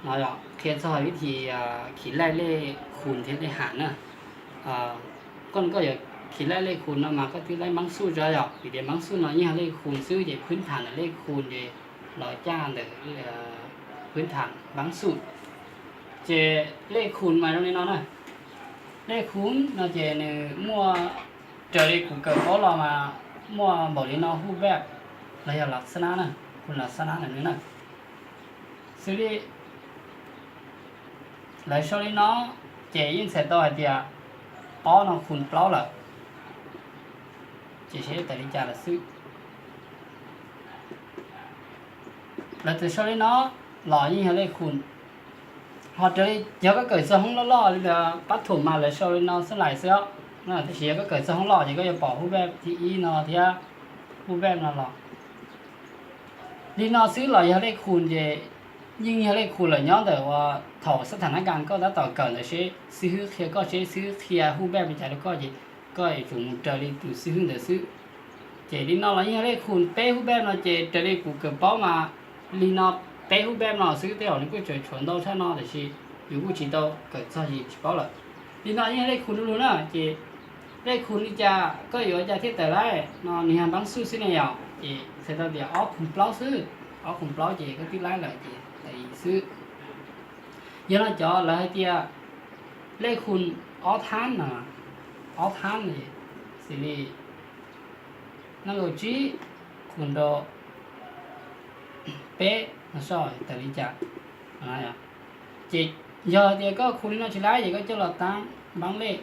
no yog qhia txog vib thi khiv laij lej khun thiab lej ham na. Koj, koj yuav khiv laij lej khun no mas koj twb laib npab xuj tso yom, vim tias npab xuj no yeej yog lej khun xwb ces phwb tham ntawm lej khun ces los caj ntawm phwb tham npab xuj. Ces lej khun mas zoo li no na. Lej khun no ces nws muaj, raws li kuv kawm paub los mas muaj npaum li no hub peb los yog las xab nab na, khun las xab nab ntawm nws na. Xws li lawv sau li no ces yeej txhais tau hais tias ob no khun plaub lawm, ces seb tawm li cas lawm xwb. Lawv txawm sau li no los yeej yog lej khun. Ho raws li yog koj kawm txog hoob loj loj li pab thum mas lawv sau li no xwb lais xwb os. Tab sis yog koj kawm txog hoob loj ces koj yuav pom hub peb thib ib no thiab hub peb no los li no xwb los yog lej khun ces yeej yog lej khun lawm nyob ntawm uas thaum xab tham nab kas koj tab tom kawm ntawd seb xib hwb qhia koj seb xib hwb qhia hub peb li cas rau koj ces koj yuav tsum mus raws li tus xib hwb ntawd xwb. Ces li no los yeej yog lej khun. Peb hub peb no ces raws li kuv kawm paub mas li no, peb hub peb no xwb, tej zaum nws kuj tseem tshuav ntau tshaj no tab sis yus kuj tsis tau kawm txog ces tsis paub lawm. Li no yeej yog lej khun du lug na ces lej khun li cas koj yuav ua cas thiaj tawm laib no nws yog npab xuj xwb ne yom, ces txhais tau tias ob khun plaub xwb. Ob khun plaub ces koj twb laib lawm ces tawm yim xwb. Yog no cov lawv hais tias lej khun ob thab no, ob thab no xws li nees nkaum tsib khun rau peb no soj tawm li cas. Ces yog tias koj khun li no tsis laib ces koj coj los tab npab lej.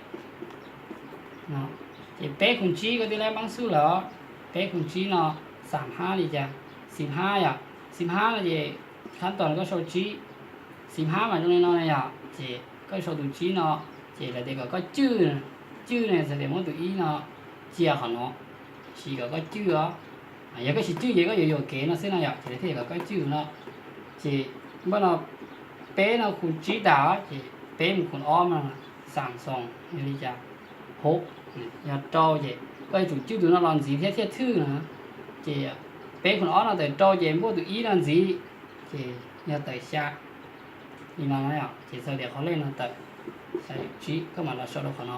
Ces peb khun tsib koj twb laib npab xuj lawm os. Peb khun tsib no xam hab li cas, xim hab yom, xim hab no ces khab tos koj sau tsib, xim hab mas zoo li no na yom, ces koj sau tus tsib no, ces lawv tias kom koj cwj, cwj ne txhais tias muab tus ib no cia qhov no, sis kom koj cwj os. Yog koj tsis cwj ces koj yuav yuam kev no xwb no yom, ces lawv thiaj kom koj cwj no. Ces npaj no peb no khun tsib tas ces peb mus khun ob no xam xoos yog li cas, hauv, yog rau ces koj yuav tsum cwj tus no los ntxiv thiab thiaj thwj no. Ces peb khun ob no tawm rau ces npuaj tus ib no ntxiv, ces yog tawm xya. Li no ces txhais tias qhov lej no tawm xya yim tsib, koj mam los sau rau qhov no.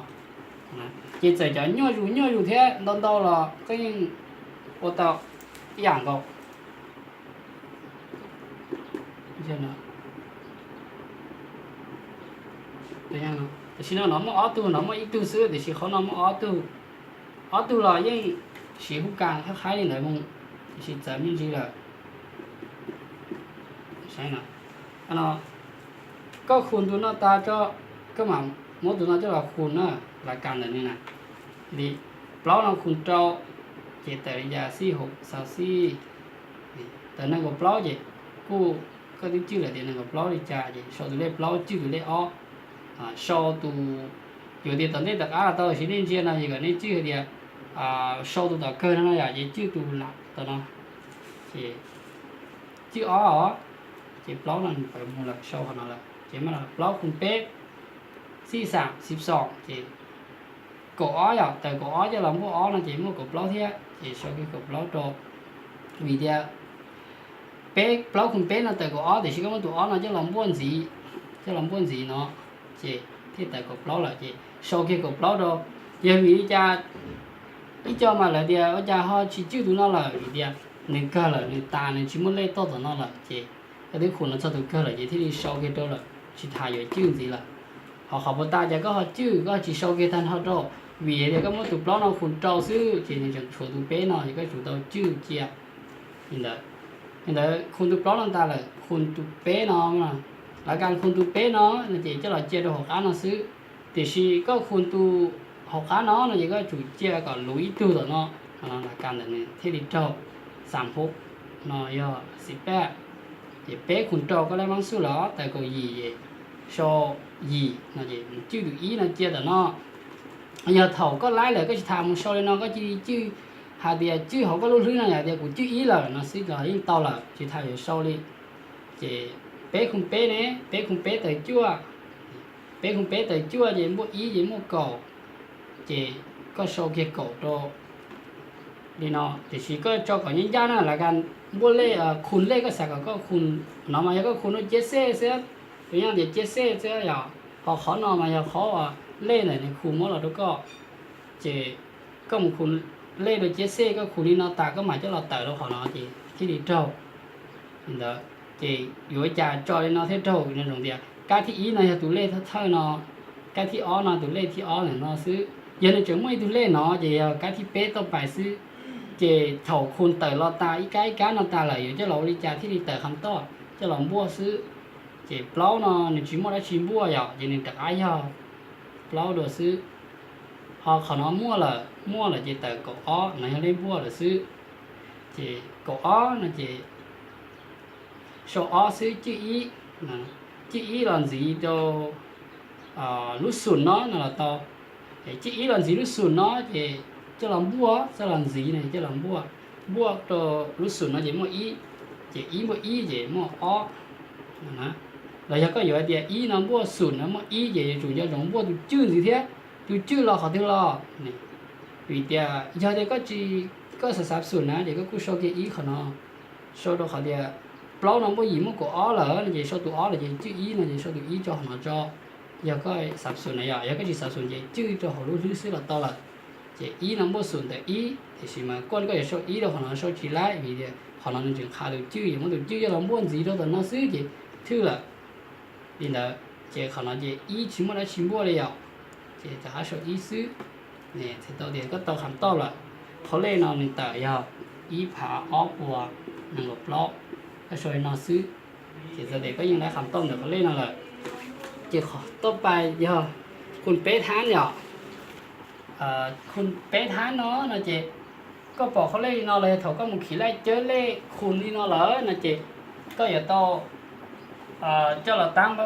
Ces txawm cov nyuaj zus nyuaj zus thiab ntau ntau los koj yeej ua tau ib yam nkaus. Tam sim no no muaj ob tug, no muaj ib tug xwb, tiam sis qhov no muaj ob tug. Ob tug los yeej siv hub kas qhaib qhaib li ntawd mus, tiam sis txawv me ntsis lawm. Koj khun tus no tas tso, koj mam muab tus no coj los khun na, las kas ntawm nws na. Li plaub no khun rau, ces tawm li cas xij hauv xaus xij. Tawm nees nkaum plaub ces kuj, koj twb cwj lawm tias nees nkaum plaub li cas ces sau tus lej plaub cwj tus lej ob. Sau tus, yuav tias tom ntej tom qab los tau, tiam sis nej ntsia no ces kom nej cwj hais tias sau tus tom kawg no no yom, ces cwj tus lam tom no, ces cwj ob os, ces plaub no nws pawv mus lawm, sau qhov no lawm, ces maj no plaub khun peb, xij xam xib xoom ces kaum ob yom, tawm kaum ob coj los npuaj ob no ces muaj kaum plaub thiab, ces sau kiag kaum plaub rau. Vim tias peb, plaub khun peb no tawm kaum ob, tiam sis koj muab tus ob no coj los npuaj ntxiv, coj los npuaj ntxiv no, ces thiaj tawm kaum plaub lawm, ces sau kiag kaum plaub rau. Yog vim li cas ib co mas lawv tias ua cas ho tsis cwj tus no lawm, vim tias nws kawg lawm, nws tas, nws tsis muaj lej toj tom no lawm, ces koj twb khun los txog tus kawg lawm ces thiaj li sau kiag rau lawm, tsis tas yuav cwj ntxiv lawm. Ho qhov puas tas cas koj ho cwj, koj tsis sau kiag tag nrho rau, vim tias koj muab tus plaub no khun rau xwb ces nws tseem tshuav tus peb no, ces koj tsum tau cwj cia li ntawd. Li ntawd khun tus plaub no tas lawm, khun tus peb no, las kas khun tus peb no, no ces coj los cia rau hauv qab no xwb. Tiam sis koj khun tus hauv qab no no ces koj tsum cia kom luv ib tug tom no, las kas ntawm nws thiaj li raug xam hub, no yog xib peb. Ces peb khun rau koj laib npab xuj los tawm kaum yim ces sau yim no ces cwj tus ib no cia tom no. Yog thaum koj laib lawm koj tsis tas mus sau li no, koj cia li cwj hais tias cwj hauv koj lub hlwb no yom, tias kuv cwj ib lawm no xwb los yeej tau lawm, tsis tas yuav sau li. Ces peb khun peb ne, peb khun peb tawm cuaj, peb khun peb tawm cuaj ces npuaj ib ces muaj kaum, ces koj sau kiag kaum rau. li no, tiam sis koj tso kom ncaj ncaj na, lawv ka npuaj lej, khu lej koj xav kom koj khu no mas yog koj khu rau ciab xej xwb, tus nyob tias ciab xej xwb yom. Ho qhov no mas yog qhov lej ntawm nws khu muab los rau koj, ces koj mus khu lej rau ciab xej, koj khu li no tas koj mam coj los tawm rau qhov no ces thiaj li raug. Li ntawd ces yuav ua cas tso li no thiaj raug no zoo tias kab thib ib no yog tus lej thawj thawj no, kab thib ob no tus lej thib ob ntawm no xwb. Yog nws tseem muaj ib tug lej no ces yog kab thib peb tau pais xwb. Ces thaum khu tawm los tas ib kab ib kab no tas lawm yuav coj los ua li cas thiaj li tawm qham toj coj los npuaj xwb. Ces plaub no nws tsis muaj dab tsi npuaj yom, ces nws rov qab yog plaub dua xwb. Ho qhov no muaj lawm, muaj lawm ces tawm kaum ob no yog lej npuaj lawm xwb. Ces kaum ob no ces sau ob xwb, cwj ib, cwj ib los ntxiv rau lub xum no no los tau. Cwj ib los ntxiv lub xum no ces coj los npuaj, coj los ntxiv no coj los npuaj, npuaj rau lub xum no ces muaj ib, ces ib npuaj ib ces muaj ob. Los yog koj yuav hais tias ib no npuaj xum no muaj ib ces yuav tsum nco ntsoov npuaj tus cwj ntxiv thiab. Tus cwj los qhov twg los? Vim tias yog tias koj tsis, koj xav xav xum na ces koj kuj sau kiag ib qhov no, sau rau qhov tias plaub no npuaj yim muaj kaum ob lawm no ces sau tus ob lawm ces cwj ib no ces sau tus ib rau qhov no tso. Yog koj xav xum na yom, yog koj tsis xav xum ces cwj rau hauv lub hlwb xwb los tau lawm. Ces ib no npuaj xum ntawm ib, tiam sis mas koj, koj yuav sau ib rau qhov no sau tsis laib vim tias qhov no nws tseem qha tus cwj, yuav muab tus cwj coj los npuaj ntxiv rau tom no xwb ces thwj lawm. Li ntawd ces qhov no ces ib tsis muaj dab tsi npuaj li yom, ces rov qab sau ib xwb. Txhais tau tias koj tau qham toj lawm. Qhov lej no nws tawm yog ib phav ob puas nees nkaum plaub, koj sau li no xwb. Ces txhais tias koj yeej laib qham toj ntawm qhov lej no lawm. Ces qhov toj pais yog khu peb thab yom. Khu peb thab no no ces koj pom qhov lej li no los yog thaum koj mus khiv laij cawb lej khu li no lawm no ces koj yuav tau coj los taab,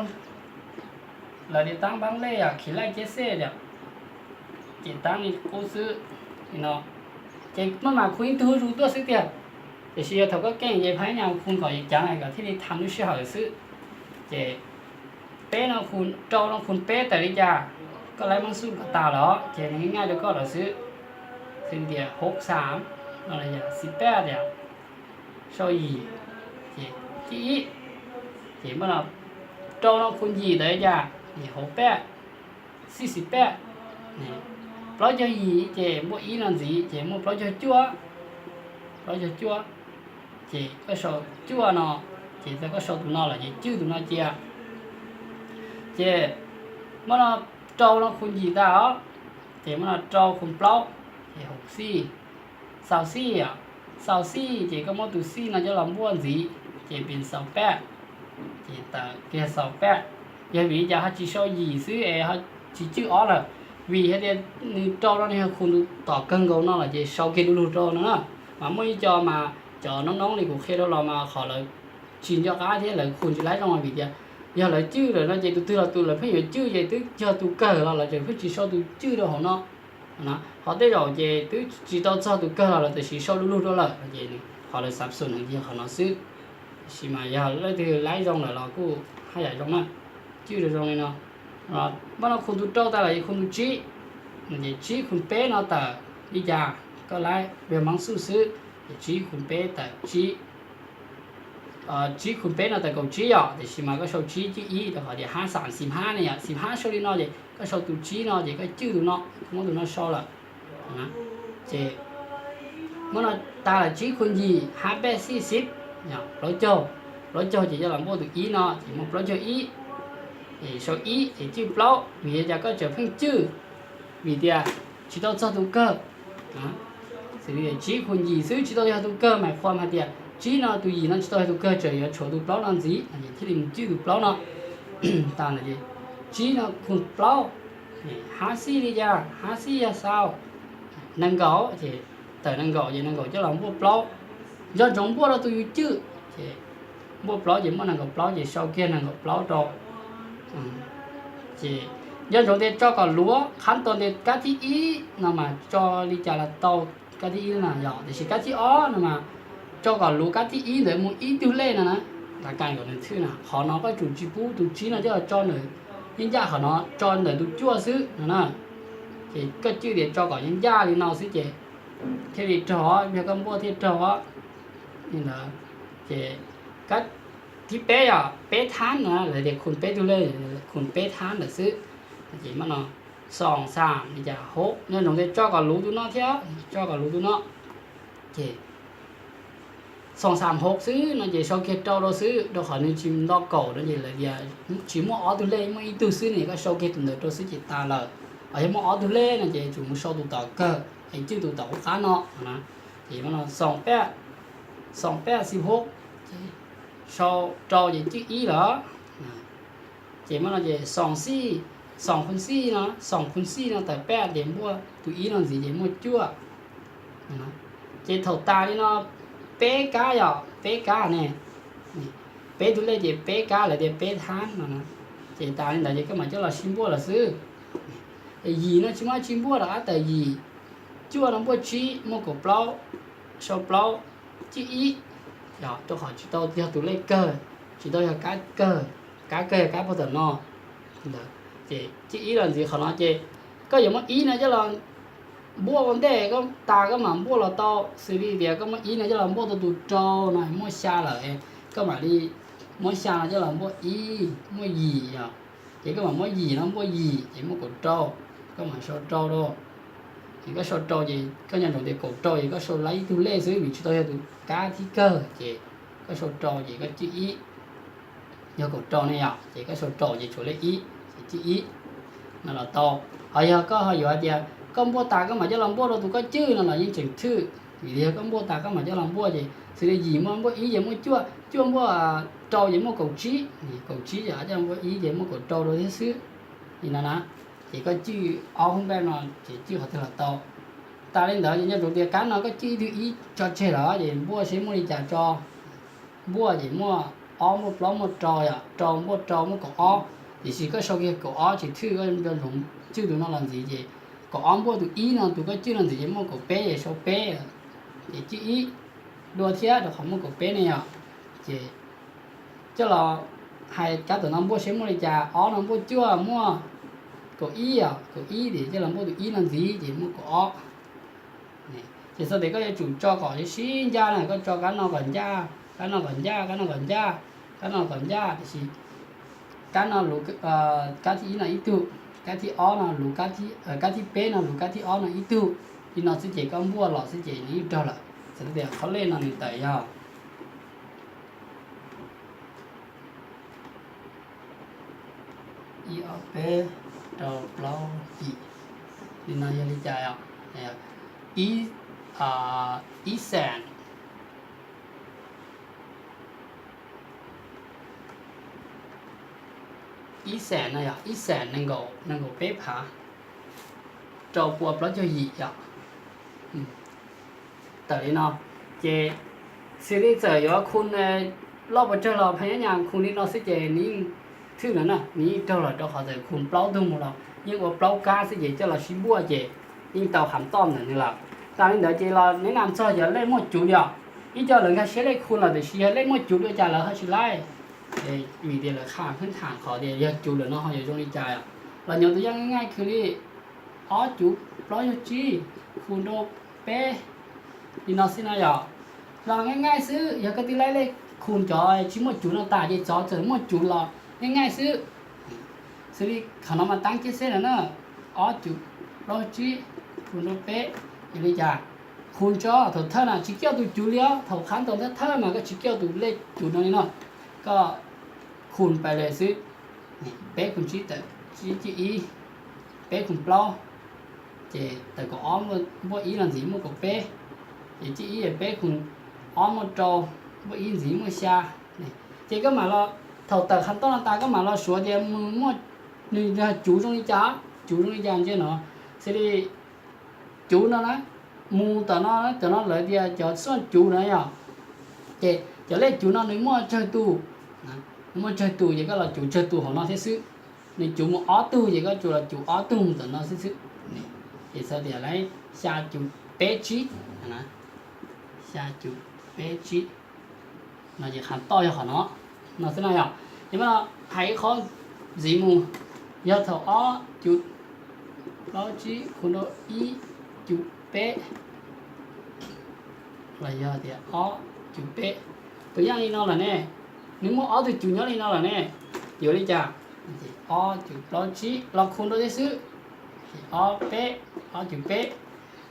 lawv tias taab npaab lej yom, khiv laij ciab xej yom, ces taab li qub xwb li no. Ces maj mam khu ib tug zoo tuaj xwb tiag, tiam sis yog thaum koj keej ces phab nyaj khu kom yus caav kom thiaj li tham lub sij hawm xwb. Ces peb no, rau no khu peb tawm li cas, koj laib maab xuj kom tas lawm ces nws nyaj rau koj lawm xwb. Xws tias hov xaam no yog xib peb tias sau yim, ces cwj ib, ces muaj no rau no khu yim tawm li cas, hov peb, xib xib peb, plaub caug yim ces muaj ib no ntxiv ces muaj plaub caug cuaj, plaub caug cuaj, ces koj sau cuaj no, ces tau koj sau tus no lawm ces cwj tus no cia. Ces muaj no rau no khu yim tas os, ces muaj no rau khu plaub, ces hov xij, xaus xij, xaus xij ces koj muab tus xij no coj los npuaj ntxiv ces pes xaus peb, ces tawm kiag xaus peb. Yog vim li cas ho tsis sau yim xwb es ho tsis cwj ob lawm? Vim hais tias nws rau no nws yog khu tus tom kawg nkaus no lawm ces sau kiag du lug rau no na. Mas muaj ib co mas cov noob noob li kuv qhia rau los mas qhov lawv tsis nco qab thiab lawv khu tsis laib zoo vim tias yog lawv cwj lawm no ces tus twg los tus lawv pheej yuav cwj ces twb yog tus kawg los lawv tseem pheej tsis sau tus cwj rau hauv no. Ho tej zaum ces twb tsis tau txog tus kawg los lawv tam sim sau du lug rau lawm ces qhov lawv xav xum no yog qhov no xwb. Tab sis mas yog leej twg laib zoo lawm los kuj haj yam zoo na. Cwj rau zoo li no. Muaj no khu tus rau tas lawm ces khu tus tsib, ces tsib khu peb no tawm li cas koj laib yog maab xuj xwb, ces tsib khu peb tawm tsib, tsib khu peb no tawm kaum tsib yom, tiam sis mas koj sau tsib cwj ib rau qhov tias hab xam xim hab ne yom, xim hab sau li no ces koj sau tus tsib no ces koj cwj tus no, muab tus no sau lawm. Ces muab no tas lawm tsib khu yim hab peb xij xib, plaub caug, plaub caug ces coj los npuaj tus ib no ces muaj plaub caug ib, ces sau ib ces cwj plaub vim li cas koj tseem pheej cwj, vim tias tsis tau txog tus kawg. Xws li tsib khu yim xwb tsis tau yog tus kawg mas qhuas hais tias tsib no tus yim no tsis tau yog tus kawg, tseem yuav tshuav tus plaub no ntxiv es thiaj li mus cwj tus plaub no. Tas no ces tsib no khu plaub, hab xij li cas, hab xij yog xaus nees nkaum ces tawm nees nkaum ces nees nkaum coj los npuaj plaub. Nco ntsoov npuaj rau tus yus cwj, ces npuaj plaub ces muaj nees nkaum plaub ces sau kiag nees nkaum plaub rau. Ces nco ntsoov tias tso kom luav, qhab tau tias kab thib ib no mas tso li cas los tau kab thib ib na yom, tiam sis kab thib ob no mas tso kom luav kab thib ib ntawd mus ib tug lej no na, kom nws thwj na. Qhov no koj tsum tsis pub tus tsib no coj los tso ntawm, yeej ncaj qhov no tso ntawm tus cuaj xwb no na. Ces koj cwj tias tso kom yeej ncaj li no xwb ces thiaj li raug, yog koj npuaj thiaj raug li ntawd. Ces kab thib peb yog peb thab no, lawv tias khun peb tug lej, khun peb thab ntawd xwb. Ces mas no xoom xam li cas hauv, nyob zoo tias tso kom luv tus no thiab, tso kom luv tus no. Ces xoom xam hauv xwb no ces sau kiag rau rau xwb, rau qhov nws tsis nto kaum no ces lawv tias tsis muaj ob tug lej, muaj ib tug xwb ne, koj sau kiag tus ntawd rau xwb ces tas lawm. Ho yog muaj ob tug lej no ces tsum mus sau tus tom kawg es cwj tus tom qab no na. Ces mas no xoom peb, xoom peb xib hub, sau rau ces cwj ib lawm. Ces mas no ces xoom xij, xoom phun xij no, xoom phun xij no tawm peb ces npuaj tus ib no ntxiv ces muaj cuaj. Ces thaum tas li no peb kab yom, peb kab ne, peb tug lej ces peb kab lawv tias peb thab no. Ces tas li ntawd ces koj mam coj los sib npuaj lawm xwb. Yim no tsis muaj tsis npuaj rau qab tawm yim, cuaj no npuaj tsib, muaj kaum plaub, sau plaub, cwj ib, yog rau qhov tsis tau yog tus lej kawg, tsis tau yog kab kawg, kab kawg yog kab puag tom no ntawd. Ces cwj ib los ntxiv qhov no ces koj yuav muab ib no coj los npuaj ua ntej, koj tas koj mam npuaj los tau, xws li tias koj muab ib no coj los npuaj tau tus rau no muaj xya lawm, koj mam li muab xya no coj los npuaj ib, muaj yim yom. Ces koj mam muab yim no npuaj yim ces muaj kaum rau, koj mam sau rau rau. Ces koj sau rau ces koj nco ntsoov tias kaum rau ces koj sau lab ib tug lej xwb vim tsis tau yog tus kab thib kawg, ces koj sau rau ces koj cwj ib, yog kaum rau ne yom, ces koj sau rau ces tshuav lej ib, ces cwj ib no los tau. Ho yog koj ho yuav hais tias koj npuaj tas koj mam coj los npuaj rau tus koj cwj no los yeej tseem thwj, vim yog koj npuaj tas koj mam coj los npuaj ces xws li yim muaj npuaj ib ces muaj cuaj, cuaj npuaj rau ces muaj kaum tsib, kaum tsib ces coj npuaj ib ces muaj kaum rau rau thiab xwb. Li no na, ces koj cwj ob hub npaj no ces cwj qhov twg los tau. Tas li ntawd ces nco ntsoov tias kab no koj cwj ib tug ib tso tseg lawm ces npuaj seb muaj li cas tso. Npuaj ces muaj ob, muaj plaub, muaj rau yom, rau npuaj rau muaj kaum ob, tiam sis koj sau kiag kaum ob tsis thwj, koj nco ntsoov cwj tus no los ntxiv ces kaum ob npuaj tus ib no, tus koj cwj no ntxiv ces muaj kaum peb ces sau peb, ces cwj ib dua thiab rau qhov muaj kaum peb ne yom. Ces coj los hais kab tom no npuaj seb muaj li cas, ob no npuaj cuaj muaj kaum ib os, kaum ib ces coj los npuaj tus ib no ntxiv ces muaj kaum ob. Ces txhais tias koj yuav tsum tso kom sib ncaj na, koj tso kab no kom ncaj, kab no kom ncaj, kab no kom ncaj, kab no kom ncaj, tiam sis kab no luv, kab thib ib no ib tug, kab thib ob no luv, kab thib peb no luv kab thib ob no ib tug. Li no xwb ces koj npuaj los xwb ces nws yeej raug lawm. Txhais tias qhov lej no nws tawm yog ib ob peb rau plaub yim. Li no yog li cas os? Ib, ib xees, ib xees no yog ib xees nees nkaum peb phav, rau pua plaub caug yim yom. Tawm li no, ces xws li txawm yuav khu loj puas tsawg los phaj nyab nyas khu li no xwb ces nws yeej thwj no na, nws yeej raug lawm rau qhov txawm khu plaub tug mus los yeej ua plaub kab xwb ces coj los sib npuaj ces yeej tau qhov toj ntawm nws lawm. Tas li ntawd ces los neb nam txog yog lej muaj cuv li os. Ib co lawv nkag siab lej khu lawm tiam sis yog lej muaj cuv dua cas lawv ho tsis laib. Vim tias lawv qha kheeb tham qhov tias yog cuv lawm no ho yuav zoo li cas os. Los nyob tus yaj nqaij nqaij khwv li ob cuv plaub caug tsib khu rau peb li no xwb no yom. Los nqaij nqaij xwb, yog koj twb laib lej khu cov tsis muaj cuv no tas ces txov txawm muaj cuv los nqaij nqaij xwb. Xws li qhov no mas tab kiab xeb no na, ob cuv plaub caug tsib khu rau peb, yog li cas khu tso thaum thawj na tsis coj tus cuv li os, thaum qhab ntau thawj thawj mas koj tsis coj tus lej cuv no li no, koj khu pais li xwb. Peb khu tsib tawm tsib cwj ib, peb khu plaub, ces tawm kaum ob npuaj ib los ntxiv muaj kaum peb, ces cwj ib peb khu ob muaj rau, npuaj ib ntxiv muaj xya. Ces koj mam los, thaum tawm qhov toj no tas koj mam los suav tias mus muaj, nws yog cuv zoo li cas, cuv zoo li cas ntsia no. Xws li cuv no na, mus tom no, tom no lawv tias cov xuaj cuv no yom. Ces cov lej cuv no nws muaj tsawg tus, nws muaj tsawg tus ces koj los cuv tsawg tus hauv no thiab xwb. Nws cuv mus ob tug ces koj cuv los cuv ob tug mus tom no xwb xwb. Ces txhais tias lawv xya cuv peb tsib, xya cuv peb tsib no ces qhov toj yog qhov no, no xwb no yom. Ces mas hais ib qho ntxiv mus, yog thaum ob cuv plaub tsib khu rau ib cuv peb, los yog tias ob cuv peb. Tus yaj li no lawm ne, nws muaj ob tug cuv nyob li no lawm ne, yuav li cas? Ob cuv plaub tsib los khu rau thiab xwb. Ob peb, ob cuv peb.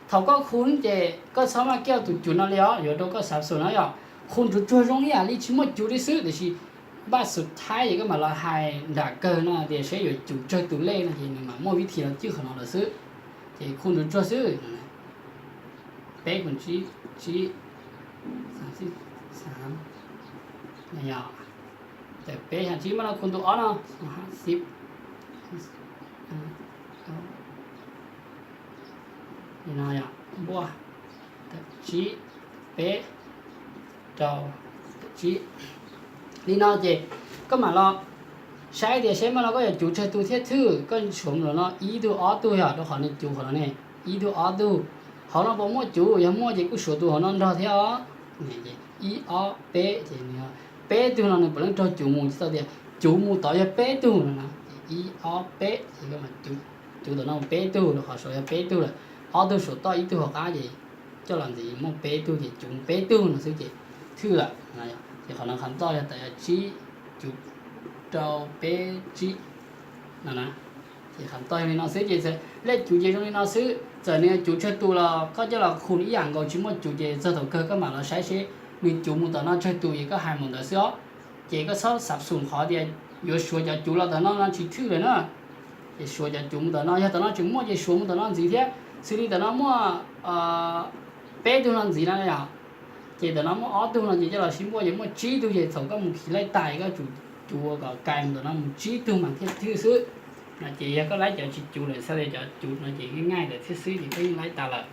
Thaum koj khu ces koj txhob maj kiag tus cuv no li os, yuav rau koj xav xus no yog khu ntsuag tsuag zoo ib yam li tsis muaj cuv li xwb, tiam sis npaj xus thaib ces koj mam los hais nram kawg no tias seb yuav cuv tsawg tus lej no ces nws mam muaj vib thim los cwj qhov no lawm xwb. Ces khu ntsuag tsuag xwb. Peb, tsib, peb, tsib muaj no khu ntu ob no, xib, li no, npuaj, tsib, peb, rau, tsib. Li no ces koj mam los saib tias seb muaj no koj yuav cuv tsawg tus thiab thwj. Koj suav mus no ib tug ob tug yog rau qhov nws cuv qhov no ne, ib tug ob tug. Hauv no puas muaj cuv? Yog muaj ces kuj suav tus hauv no nrog thiab os. Ib ob peb ces peb tug no nws puav leej raug cuv mus, tsis tau tias cuv mus tod yog peb tug no na. Ib ob peb ces cuv tom no mus peb tug rau qhov suav yog peb tug lawm. Ob tug suav toj ib tug hauv qab ces coj los ntxiv muaj peb tug ces cuv mus peb tug no xwb ces thwj lawm. Ces qhov no qhov ntoj yog tas yog tsib, cuv, rau, peb, tsib no na. Ces qhov ntoj yog li no xwb ces lej cuv ces zoo li no xwb. Txawm nws cuv tsawg tus los koj coj los khu ib yam nkaus, tsis muaj cuv ces txog thaum kawg koj mam los saib seb nws cuv mus tom no tsawg tus ces koj hais mus ntawd xwb os. Ces koj txhob xav xum qhov tias yuav suav cov cuv los tom no no tsis thwj lawm na. Ces suav cov cuv mus tom no, yog tom no tseem muaj ces suav mus tom no ntxiv thiab. Xws li tom no muaj peb tug no ntxiv no yom, ces tom no muaj ob tug no ces coj los sib npuaj ces muaj tsib tug ces thaum koj mus khi laij tas koj tsum cuv ua kom kais mus tom no mus tsib tug mas thiaj thwj xwb. No ces yog koj laib cov tsis cuv lawm xwb, cov cuv no ces yeej nyaij lawm thiab xwb ces koj yeej laib tas lawm.